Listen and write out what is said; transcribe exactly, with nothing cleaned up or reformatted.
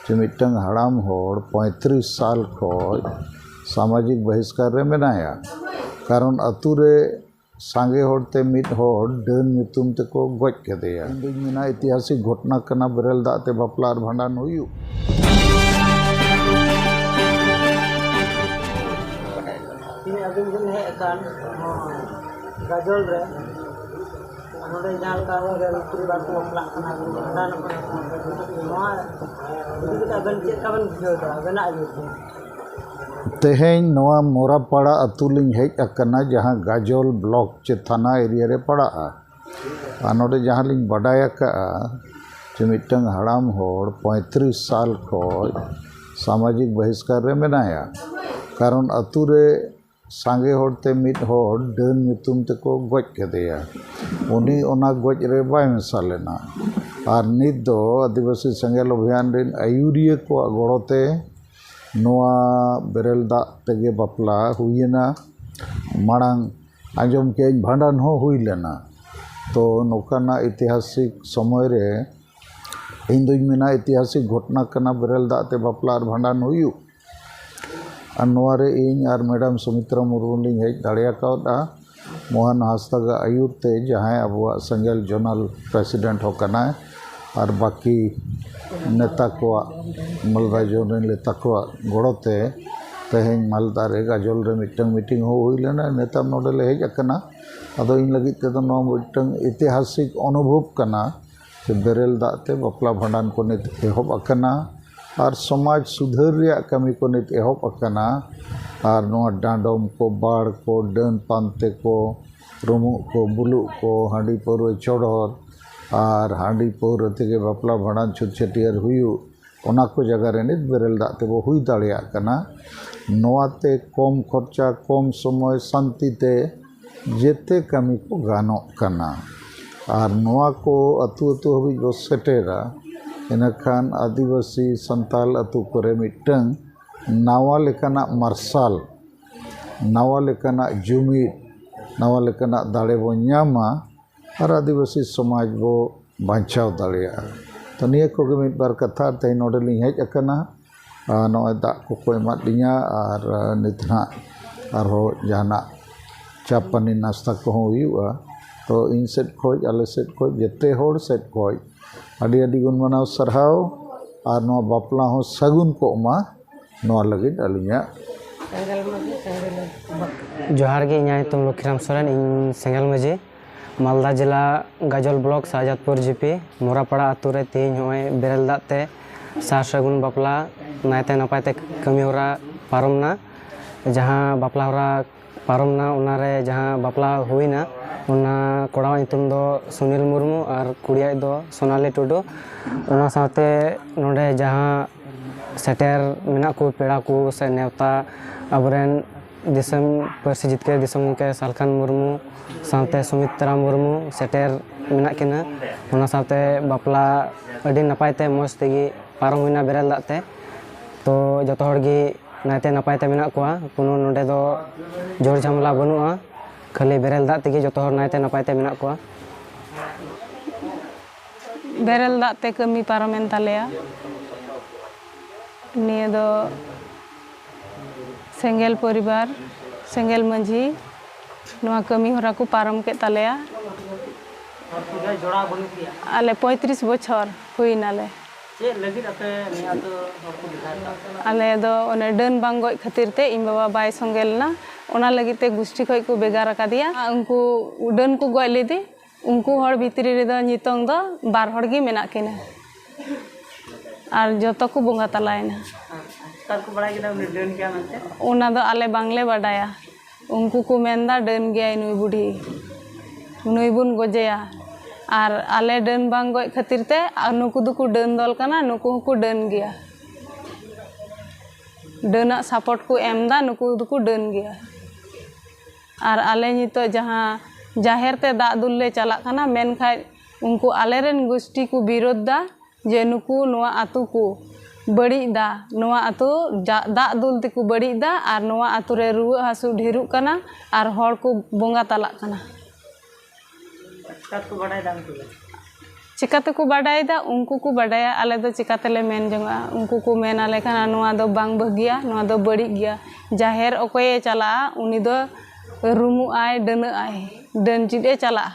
ᱡᱮ ᱢᱤᱫᱴᱟᱝ ᱦᱟᱲᱟᱢ ᱦᱚᱲ ᱯᱚᱸᱭᱛᱨᱤᱥ ᱥᱟᱞ ᱠᱷᱚᱱ ᱥᱟᱢᱟᱡᱤᱠ ᱵᱟᱦᱤᱥᱠᱟᱨ ᱨᱮ ᱢᱮᱱᱟᱭᱟ᱾ ᱠᱟᱨᱚᱱ ᱟᱹᱛᱩ ᱨᱮ ᱥᱟᱸᱜᱮ ᱦᱚᱲᱛᱮ ᱢᱤᱫ ᱦᱚᱲ ᱰᱟᱹᱱ ᱧᱩᱛᱩᱢ ᱛᱮᱠᱚ ᱜᱚᱡ ᱠᱮᱫᱮᱭᱟ᱾ ᱤᱧ ᱫᱩᱧ ᱢᱮᱱᱟ ᱤᱛᱤᱦᱟᱥᱤᱠ ᱜᱷᱚᱴᱚᱱᱟ ᱠᱟᱱᱟ, ᱵᱮᱨᱮᱞ ᱫᱟᱜ ᱛᱮ ᱵᱟᱯᱞᱟ ᱟᱨ ᱵᱷᱟᱸᱰᱟᱱ ᱦᱩᱭᱩᱜ᱾ ᱛᱮᱦᱮᱧ ᱟᱹᱵᱤᱱ ᱵᱤᱱ ᱦᱮᱡ ᱟᱠᱟᱱ ᱱᱚᱣᱟ ᱜᱟᱡᱚᱞ ᱨᱮ, ᱱᱚᱰᱮ ᱡᱟᱦᱟᱸ ᱞᱮᱠᱟ ᱟᱵᱚ ᱨᱮᱱ ᱯᱚᱨᱤᱵᱟᱨ ᱠᱚ ᱵᱟᱯᱞᱟᱜ ᱠᱟᱱᱟ, ᱵᱷᱟᱸᱰᱟᱱᱚᱜ ᱠᱟᱱᱟ, ᱱᱚᱣᱟ ᱤᱫᱤ ᱠᱟᱛᱮ ᱟᱵᱮᱱ ᱪᱮᱫ ᱞᱮᱠᱟ ᱵᱮᱱ ᱵᱩᱡᱷᱟᱹᱣ ᱮᱫᱟ ᱟᱵᱮᱱᱟᱜ ᱤᱭᱟᱹ ᱛᱮ? ᱛᱮᱦᱮᱧ ᱱᱚᱣᱟ ᱢᱚᱨᱟᱯᱟᱲᱟ ᱟᱹᱛᱩ ᱞᱤᱧ ᱦᱮᱡ ᱟᱠᱟᱱᱟ, ᱡᱟᱦᱟᱸ ᱜᱟᱡᱚᱞ ᱵᱞᱚᱠ ᱪᱮ ᱛᱷᱟᱱᱟ ᱮᱨᱤᱭᱟ ᱨᱮ ᱯᱟᱲᱟᱜᱼᱟ᱾ ᱟᱨ ᱱᱚᱰᱮ ᱡᱟᱦᱟᱸ ᱞᱤᱧ ᱵᱟᱰᱟᱭ ᱟᱠᱟᱫᱼᱟ ᱡᱮ ᱢᱤᱫᱴᱟᱝ ᱦᱟᱲᱟᱢ ᱦᱚᱲ ᱯᱚᱸᱭᱛᱨᱤᱥ ᱥᱟᱞ ᱠᱷᱚᱱ ᱥᱟᱢᱟᱡᱤᱠ ᱵᱟᱦᱤᱥᱠᱟᱨ ᱨᱮ ᱢᱮᱱᱟᱭᱟ᱾ ᱠᱟᱨᱚᱱ ᱟᱹᱛᱩ ᱨᱮ ᱥᱟᱸᱜᱮ ᱦᱚᱲᱛᱮ ᱢᱤᱫ ᱦᱚᱲ ᱰᱟᱹᱱ ᱧᱩᱛᱩᱢ ᱛᱮᱠᱚ ᱜᱚᱡ ᱠᱮᱫᱮᱭᱟ᱾ ᱩᱱᱤ ᱚᱱᱟ ᱜᱚᱡ ᱨᱮ ᱵᱟᱭ ᱢᱮᱥᱟ ᱞᱮᱱᱟ᱾ ᱟᱨ ᱱᱤᱛ ᱫᱚ ᱟᱹᱫᱤᱵᱟᱹᱥᱤ ᱥᱮᱸᱜᱮᱞ ᱚᱵᱷᱤᱭᱟᱱ ᱨᱮᱱ ᱟᱹᱭᱩᱨᱤᱭᱟᱹ ᱠᱚᱣᱟᱜ ᱜᱚᱲᱚᱛᱮ ᱱᱚᱣᱟ ᱵᱮᱨᱮᱞ ᱫᱟᱜ ᱛᱮᱜᱮ ᱵᱟᱯᱞᱟ ᱦᱩᱭᱮᱱᱟ᱾ ᱢᱟᱲᱟᱝ ᱟᱸᱡᱚᱢ ᱠᱮᱜᱼᱟᱹᱧ ᱵᱷᱟᱸᱰᱟᱱ ᱦᱚᱸ ᱦᱩᱭ ᱞᱮᱱᱟ᱾ ᱛᱚ ᱱᱚᱝᱠᱟᱱᱟᱜ ᱤᱛᱤᱦᱟᱥᱤᱠ ᱥᱚᱢᱚᱭ ᱨᱮ ᱤᱧ ᱫᱩᱧ ᱢᱮᱱᱟ ᱤᱛᱤᱦᱟᱥᱤᱠ ᱜᱷᱚᱴᱚᱱᱟ ᱠᱟᱱᱟ, ᱵᱮᱨᱮᱞ ᱫᱟᱜ ᱛᱮ ᱵᱟᱯᱞᱟ ᱟᱨ ᱵᱷᱟᱸᱰᱟᱱ ᱦᱩᱭᱩᱜ᱾ ᱟᱨ ᱱᱚᱣᱟ ᱨᱮ ᱤᱧ ᱟᱨ ᱢᱮᱰᱟᱢ ᱥᱩᱢᱤᱛᱨᱟ ᱢᱩᱨᱢᱩ ᱞᱤᱧ ᱦᱮᱡ ᱫᱟᱲᱮ ᱟᱠᱟᱣᱫᱼᱟ᱾ ᱢᱳᱦᱚᱱ ᱦᱟᱸᱥᱫᱟᱜᱟᱜ ᱟᱹᱭᱩᱨ ᱛᱮ, ᱡᱟᱦᱟᱸᱭ ᱟᱵᱚᱣᱟᱜ ᱥᱮᱸᱜᱮᱞ ᱡᱚᱱᱟᱞ ᱯᱨᱮᱥᱤᱰᱮᱱᱴ ᱦᱚᱸ ᱠᱟᱱᱟᱭ, ᱟᱨ ᱵᱟᱹᱠᱤ ᱱᱮᱛᱟ ᱠᱚᱣᱟᱜ, ᱢᱟᱞᱫᱟ ᱡᱚᱱ ᱨᱮᱱ ᱱᱮᱛᱟ ᱠᱚᱣᱟᱜ ᱜᱚᱲᱚ ᱛᱮ ᱛᱮᱦᱮᱧ ᱢᱟᱞᱫᱟ ᱨᱮ ᱜᱟᱡᱚᱞ ᱨᱮ ᱢᱤᱫᱴᱟᱝ ᱢᱤᱴᱤᱝ ᱦᱚᱸ ᱦᱩᱭ ᱞᱮᱱᱟ᱾ ᱱᱮᱛᱟᱨ ᱱᱚᱰᱮ ᱞᱮ ᱦᱮᱡ ᱟᱠᱟᱱᱟ᱾ ᱟᱫᱚ ᱤᱧ ᱞᱟᱹᱜᱤᱫ ᱛᱮᱫᱚ ᱱᱚᱣᱟ ᱢᱤᱫᱴᱟᱝ ᱤᱛᱤᱦᱟᱥᱤᱠ ᱚᱱᱩᱵᱷᱚᱵ ᱠᱟᱱᱟ ᱡᱮ ᱵᱮᱨᱮᱞ ᱫᱟᱜ ᱛᱮ ᱵᱟᱯᱞᱟ ᱵᱷᱟᱸᱰᱟᱱ ᱠᱚ ᱱᱤᱛ ᱮᱦᱚᱵ ᱟᱠᱟᱱᱟ ᱟᱨ ᱥᱚᱢᱟᱡᱽ ᱥᱩᱫᱷᱟᱹᱨ ᱨᱮᱭᱟᱜ ᱠᱟᱹᱢᱤ ᱠᱚ ᱱᱤᱛ ᱮᱦᱚᱵ ᱟᱠᱟᱱᱟ᱾ ᱟᱨ ᱱᱚᱣᱟ ᱰᱟᱸᱰᱚᱢ ᱠᱚ, ᱵᱟᱲ ᱠᱚ, ᱰᱟᱹᱱ ᱯᱟᱱᱛᱮ ᱠᱚ, ᱨᱩᱢᱩᱜ ᱠᱚ, ᱵᱩᱞᱩᱜ ᱠᱚ, ᱦᱟᱺᱰᱤ ᱯᱟᱹᱣᱨᱟᱹ ᱪᱚᱰᱚᱨ ᱟᱨ ᱦᱟᱺᱰᱤ ᱯᱟᱹᱣᱨᱟᱹ ᱛᱮᱜᱮ ᱵᱟᱯᱞᱟ ᱵᱷᱟᱸᱰᱟᱱ ᱪᱷᱩᱛ ᱪᱷᱟᱹᱴᱭᱟᱹᱨ ᱦᱩᱭᱩᱜ, ᱚᱱᱟ ᱠᱚ ᱡᱟᱭᱜᱟ ᱨᱮ ᱱᱤᱛ ᱵᱮᱨᱮᱞ ᱫᱟᱜ ᱛᱮᱵᱚ ᱦᱩᱭ ᱫᱟᱲᱮᱭᱟᱜ ᱠᱟᱱᱟ᱾ ᱱᱚᱣᱟᱛᱮ ᱠᱚᱢ ᱠᱷᱚᱨᱪᱟ, ᱠᱚᱢ ᱥᱚᱢᱚᱭ, ᱥᱟᱱᱛᱤ ᱛᱮ ᱡᱮᱛᱮ ᱠᱟᱹᱢᱤ ᱠᱚ ᱜᱟᱱᱚᱜ ᱠᱟᱱᱟ᱾ ᱟᱨ ᱱᱚᱣᱟ ᱠᱚ ᱟᱹᱛᱩ ᱟᱹᱛᱩ ᱦᱟᱹᱵᱤᱡ ᱵᱚ ᱥᱮᱴᱮᱨᱟ, ᱤᱱᱟᱹᱠᱷᱟᱱ ᱟᱹᱫᱤᱵᱟᱹᱥᱤ ᱥᱟᱱᱛᱟᱲ ᱟᱹᱛᱩ ᱠᱚᱨᱮ ᱢᱤᱫᱴᱟᱝ ᱱᱟᱣᱟ ᱞᱮᱠᱟᱱᱟᱜ ᱢᱟᱨᱥᱟᱞ, ᱱᱟᱣᱟ ᱞᱮᱠᱟᱱᱟᱜ ᱡᱩᱢᱤᱫ, ᱱᱟᱣᱟ ᱞᱮᱠᱟᱱᱟᱜ ᱫᱟᱲᱮ ᱵᱚᱱ ᱧᱟᱢᱟ ᱟᱨ ᱟᱹᱫᱤᱵᱟᱹᱥᱤ ᱥᱚᱢᱟᱡᱽ ᱵᱚ ᱵᱟᱧᱪᱟᱣ ᱫᱟᱲᱮᱭᱟᱜᱼᱟ᱾ ᱛᱚ, ᱱᱤᱭᱟᱹ ᱠᱚᱜᱮ ᱢᱤᱫ ᱵᱟᱨ ᱠᱟᱛᱷᱟ᱾ ᱛᱮᱦᱮᱧ ᱱᱚᱰᱮ ᱞᱤᱧ ᱦᱮᱡ ᱟᱠᱟᱱᱟ᱾ ᱟᱨ ᱱᱚᱜᱼᱚᱭ ᱫᱟᱜ ᱠᱚᱠᱚ ᱮᱢᱟᱫ ᱞᱤᱧᱟ᱾ ᱟᱨ ᱱᱤᱛ ᱱᱟᱦᱟᱜ ᱟᱨᱦᱚᱸ ᱡᱟᱦᱟᱱᱟᱜ ᱪᱟ ᱯᱟᱹᱱᱤ ᱱᱟᱥᱛᱟ ᱠᱚᱦᱚᱸ ᱦᱩᱭᱩᱜᱼᱟ᱾ ᱛᱚ, ᱤᱧ ᱥᱮᱫ ᱠᱷᱚᱱ, ᱟᱞᱮ ᱥᱮᱫ ᱠᱷᱚᱱ, ᱡᱮᱛᱮ ᱦᱚᱲ ᱥᱮᱫ ᱠᱷᱚᱱ ᱟᱹᱰᱤ ᱟᱹᱰᱤ ᱜᱩᱱ ᱢᱟᱱᱟᱣ ᱥᱟᱨᱦᱟᱣ᱾ ᱟᱨ ᱱᱚᱣᱟ ᱵᱟᱯᱞᱟ ᱦᱚᱸ ᱥᱟᱹᱜᱩᱱ ᱠᱚᱜ ᱢᱟ, ᱱᱚᱣᱟ ᱞᱟᱹᱜᱤᱫ ᱟᱹᱞᱤᱧᱟᱜ᱾ ᱡᱚᱦᱟᱨ ᱜᱮ, ᱤᱧᱟᱹᱜ ᱧᱩᱛᱩᱢ ᱞᱚᱠᱠᱷᱤᱨᱟᱢ ᱥᱚᱨᱮᱱ, ᱤᱧ ᱥᱮᱸᱜᱮᱞ ᱢᱟᱹᱡᱷᱤ, ᱢᱟᱞᱫᱟ ᱡᱮᱞᱟ, ᱜᱟᱡᱚᱞ ᱵᱞᱚᱠ, ᱥᱟᱦᱟᱡᱟᱫᱽᱯᱩᱨ ᱡᱤᱯᱤ, ᱢᱚᱨᱟᱯᱟᱲᱟ ᱟᱛᱳ ᱨᱮ ᱛᱮᱦᱮᱧ ᱱᱚᱜᱼᱚᱭ ᱵᱮᱨᱮᱞ ᱫᱟᱜ ᱛᱮ ᱥᱟᱨ ᱥᱟᱹᱜᱩᱱ ᱵᱟᱯᱞᱟ ᱱᱟᱭᱛᱮ ᱱᱟᱯᱟᱭ ᱛᱮ ᱠᱟᱹᱢᱤ ᱦᱚᱨᱟ ᱯᱟᱨᱚᱢ ᱱᱟ᱾ ᱡᱟᱦᱟᱸ ᱵᱟᱯᱞᱟ ᱦᱚᱨᱟ ᱯᱟᱨᱚᱢ ᱱᱟ, ᱚᱱᱟᱨᱮ ᱡᱟᱦᱟᱸ ᱵᱟᱯᱞᱟ ᱦᱩᱭᱱᱟ, ᱚᱱᱟ ᱠᱚᱲᱟᱣᱟᱜ ᱧᱩᱛᱩᱢ ᱫᱚ ᱥᱩᱱᱤᱞ ᱢᱩᱨᱢᱩ ᱟᱨ ᱠᱩᱲᱤᱭᱟᱜ ᱫᱚ ᱥᱳᱱᱟᱞᱤ ᱴᱩᱰᱩ᱾ ᱚᱱᱟ ᱥᱟᱶᱛᱮ ᱱᱚᱰᱮ ᱡᱟᱦᱟᱸ ᱥᱮᱴᱮᱨ ᱢᱮᱱᱟᱜ ᱠᱚ ᱯᱮᱲᱟ ᱠᱚ ᱥᱮ ᱱᱮᱣᱛᱟ, ᱟᱵᱚᱨᱮᱱ ᱫᱤᱥᱚᱢ ᱯᱟᱹᱨᱥᱤ ᱡᱤᱛᱠᱟᱹᱨ ᱫᱤᱥᱚᱢ ᱜᱚᱢᱠᱮ ᱥᱟᱞᱠᱷᱟᱱ ᱢᱩᱨᱢᱩ ᱥᱟᱶᱛᱮ ᱥᱩᱢᱤᱛᱨᱟ ᱢᱩᱨᱢᱩ ᱥᱮᱴᱮᱨ ᱢᱮᱱᱟᱜ ᱠᱤᱱᱟ᱾ ᱚᱱᱟ ᱥᱟᱶᱛᱮ ᱵᱟᱯᱞᱟ ᱟᱹᱰᱤ ᱱᱟᱯᱟᱭ ᱛᱮ ᱢᱚᱡᱽ ᱛᱮᱜᱮ ᱯᱟᱨᱚᱢ ᱦᱩᱭᱱᱟ ᱵᱮᱨᱮᱞ ᱫᱟᱜ ᱛᱮ᱾ ᱛᱚ, ᱡᱚᱛᱚ ᱦᱚᱲ ᱜᱮ ᱱᱟᱭᱛᱮ ᱱᱟᱯᱟᱭ ᱛᱮ ᱢᱮᱱᱟᱜ ᱠᱚᱣᱟ, ᱠᱳᱱᱳ ᱱᱚᱰᱮ ᱫᱚ ᱡᱷᱩᱲ ᱡᱷᱟᱢᱮᱞᱟ ᱵᱟᱹᱱᱩᱜᱼᱟ, ᱠᱷᱟᱹᱞᱤ ᱵᱮᱨᱮᱞ ᱫᱟᱜ ᱛᱮᱜᱮ ᱡᱚᱛᱚ ᱦᱚᱲ ᱱᱟᱭᱛᱮ ᱱᱟᱯᱟᱭ ᱛᱮ ᱢᱮᱱᱟᱜ ᱠᱚᱣᱟ᱾ ᱵᱮᱨᱮᱞ ᱫᱟᱜ ᱛᱮ ᱠᱟᱹᱢᱤ ᱯᱟᱨᱚᱢᱮᱱ ᱛᱟᱞᱮᱭᱟ᱾ ᱱᱤᱭᱟᱹ ᱫᱚ ᱥᱮᱸᱜᱮᱞ ᱯᱚᱨᱤᱵᱟᱨ, ᱥᱮᱸᱜᱮᱞ ᱢᱟᱹᱡᱷᱤ ᱱᱚᱣᱟ ᱠᱟᱹᱢᱤ ᱦᱚᱨᱟ ᱠᱚ ᱯᱟᱨᱚᱢ ᱠᱮᱫ ᱛᱟᱞᱮᱭᱟ᱾ ᱟᱞᱮ ᱯᱚᱸᱭᱛᱨᱤᱥ ᱵᱚᱪᱷᱚᱨ ᱦᱩᱭᱱᱟᱞᱮ᱾ ᱪᱮᱫ ᱞᱟᱹᱜᱤᱫ ᱟᱯᱮ ᱱᱤᱭᱟᱹ ᱟᱹᱛᱩ ᱦᱚᱲ ᱠᱚ ᱵᱷᱮᱜᱟᱨ ᱠᱟᱜ ᱯᱮᱭᱟ? ᱟᱞᱮ ᱫᱚ ᱚᱱᱮ ᱰᱟᱹᱱ ᱵᱟᱝ ᱜᱚᱡ ᱠᱷᱟᱹᱛᱤᱨ ᱛᱮ ᱤᱧ ᱵᱟᱵᱟ ᱵᱟᱭ ᱥᱚᱸᱜᱮ ᱞᱮᱱᱟ, ᱚᱱᱟ ᱞᱟᱹᱜᱤᱫ ᱛᱮ ᱜᱩᱥᱴᱤ ᱠᱷᱚᱡ ᱠᱚ ᱵᱷᱮᱜᱟᱨ ᱟᱠᱟᱫᱮᱭᱟ᱾ ᱩᱱᱠᱩ ᱰᱟᱹᱱ ᱠᱚ ᱜᱚᱡ ᱞᱮᱫᱮ, ᱩᱱᱠᱩ ᱦᱚᱲ ᱵᱷᱤᱛᱨᱤ ᱨᱮᱫᱚ ᱱᱤᱛᱚᱝ ᱫᱚ ᱵᱟᱨ ᱦᱚᱲ ᱜᱮ ᱢᱮᱱᱟᱜ ᱠᱤᱱᱟ ᱟᱨ ᱡᱚᱛᱚ ᱠᱚ ᱵᱚᱸᱜᱟ ᱛᱟᱞᱟᱭᱮᱱᱟ᱾ ᱪᱮᱠᱟ ᱠᱚ ᱵᱟᱲᱟᱭ ᱠᱮᱫᱟ ᱩᱱᱤ ᱰᱟᱹᱱ ᱜᱮᱭᱟ ᱢᱮᱱᱛᱮ? ᱚᱱᱟ ᱫᱚ ᱟᱞᱮ ᱵᱟᱝᱞᱮ ᱵᱟᱰᱟᱭᱟ᱾ ᱩᱱᱠᱩ ᱠᱚ ᱢᱮᱱᱫᱟ ᱰᱟᱹᱱ ᱜᱮᱭᱟᱭ ᱱᱩᱭ ᱵᱩᱰᱷᱤ, ᱱᱩᱭ ᱵᱚᱱ ᱜᱚᱡᱮᱭᱟ᱾ ᱟᱨ ᱟᱞᱮ ᱰᱟᱹᱱ ᱵᱟᱝ ᱜᱚᱡ ᱠᱷᱟᱹᱛᱤᱨ ᱛᱮ ᱟᱨ ᱱᱩᱠᱩ ᱫᱚᱠᱚ ᱰᱟᱹᱱ ᱫᱚᱞ ᱠᱟᱱᱟ, ᱱᱩᱠᱩ ᱦᱚᱸᱠᱚ ᱰᱟᱹᱱ ᱜᱮᱭᱟ᱾ ᱰᱟᱹᱱᱟᱜ ᱥᱟᱯᱳᱨᱴ ᱠᱚ ᱮᱢᱫᱟ, ᱱᱩᱠᱩ ᱫᱚᱠᱚ ᱰᱟᱹᱱ ᱜᱮᱭᱟ᱾ ᱟᱨ ᱟᱞᱮ ᱱᱤᱛᱚᱜ ᱡᱟᱦᱟᱸ ᱡᱟᱦᱮᱨ ᱛᱮ ᱫᱟᱜ ᱫᱩᱞ ᱞᱮ ᱪᱟᱞᱟᱜ ᱠᱟᱱᱟ, ᱢᱮᱱᱠᱷᱟᱡ ᱩᱱᱠᱩ ᱟᱞᱮᱨᱮᱱ ᱜᱳᱥᱴᱤ ᱠᱚ ᱵᱤᱨᱳᱫᱷ ᱫᱟ ᱡᱮ ᱱᱩᱠᱩ ᱱᱚᱣᱟ ᱟᱹᱛᱩ ᱠᱚ ᱵᱟᱹᱲᱤᱡ ᱫᱟ, ᱱᱚᱣᱟ ᱟᱹᱛᱩ ᱡᱟ- ᱫᱟᱜ ᱫᱩᱞ ᱛᱮᱠᱚ ᱵᱟᱹᱲᱤᱡ ᱫᱟ ᱟᱨ ᱱᱚᱣᱟ ᱟᱹᱛᱩ ᱨᱮ ᱨᱩᱣᱟᱹᱜ ᱦᱟᱹᱥᱩ ᱰᱷᱮᱨᱚᱜ ᱠᱟᱱᱟ ᱟᱨ ᱦᱚᱲ ᱠᱚ ᱵᱚᱸᱜᱟ ᱛᱟᱞᱟᱜ ᱠᱟᱱᱟ᱾ ᱪᱮᱠᱟ ᱠᱚ ᱵᱟᱲᱟᱭ ᱫᱟ ᱩᱱᱠᱩ ᱫᱚ? ᱪᱤᱠᱟᱹ ᱛᱮᱠᱚ ᱵᱟᱰᱟᱭᱮᱫᱟ? ᱩᱱᱠᱩ ᱠᱚ ᱵᱟᱰᱟᱭᱟ, ᱟᱞᱮ ᱫᱚ ᱪᱤᱠᱟᱹ ᱛᱮᱞᱮ ᱢᱮᱱ ᱡᱚᱝᱟ? ᱩᱱᱠᱩ ᱠᱚ ᱢᱮᱱ ᱟᱞᱮ ᱠᱟᱱᱟ, "ᱱᱚᱣᱟ ᱫᱚ ᱵᱟᱝ ᱵᱷᱟᱹᱜᱤᱭᱟ, ᱱᱚᱣᱟ ᱫᱚ ᱵᱟᱹᱲᱤᱡ ᱜᱮᱭᱟ, ᱡᱟᱦᱮᱨ ᱚᱠᱚᱭᱮ ᱪᱟᱞᱟᱜᱼᱟ, ᱩᱱᱤ ᱫᱚ ᱨᱩᱢᱩᱜ ᱟᱭ, ᱰᱟᱹᱱᱟᱹᱜ ᱟᱭ, ᱰᱟᱹᱱ ᱪᱮᱫ ᱮ ᱪᱟᱞᱟᱜᱼᱟ,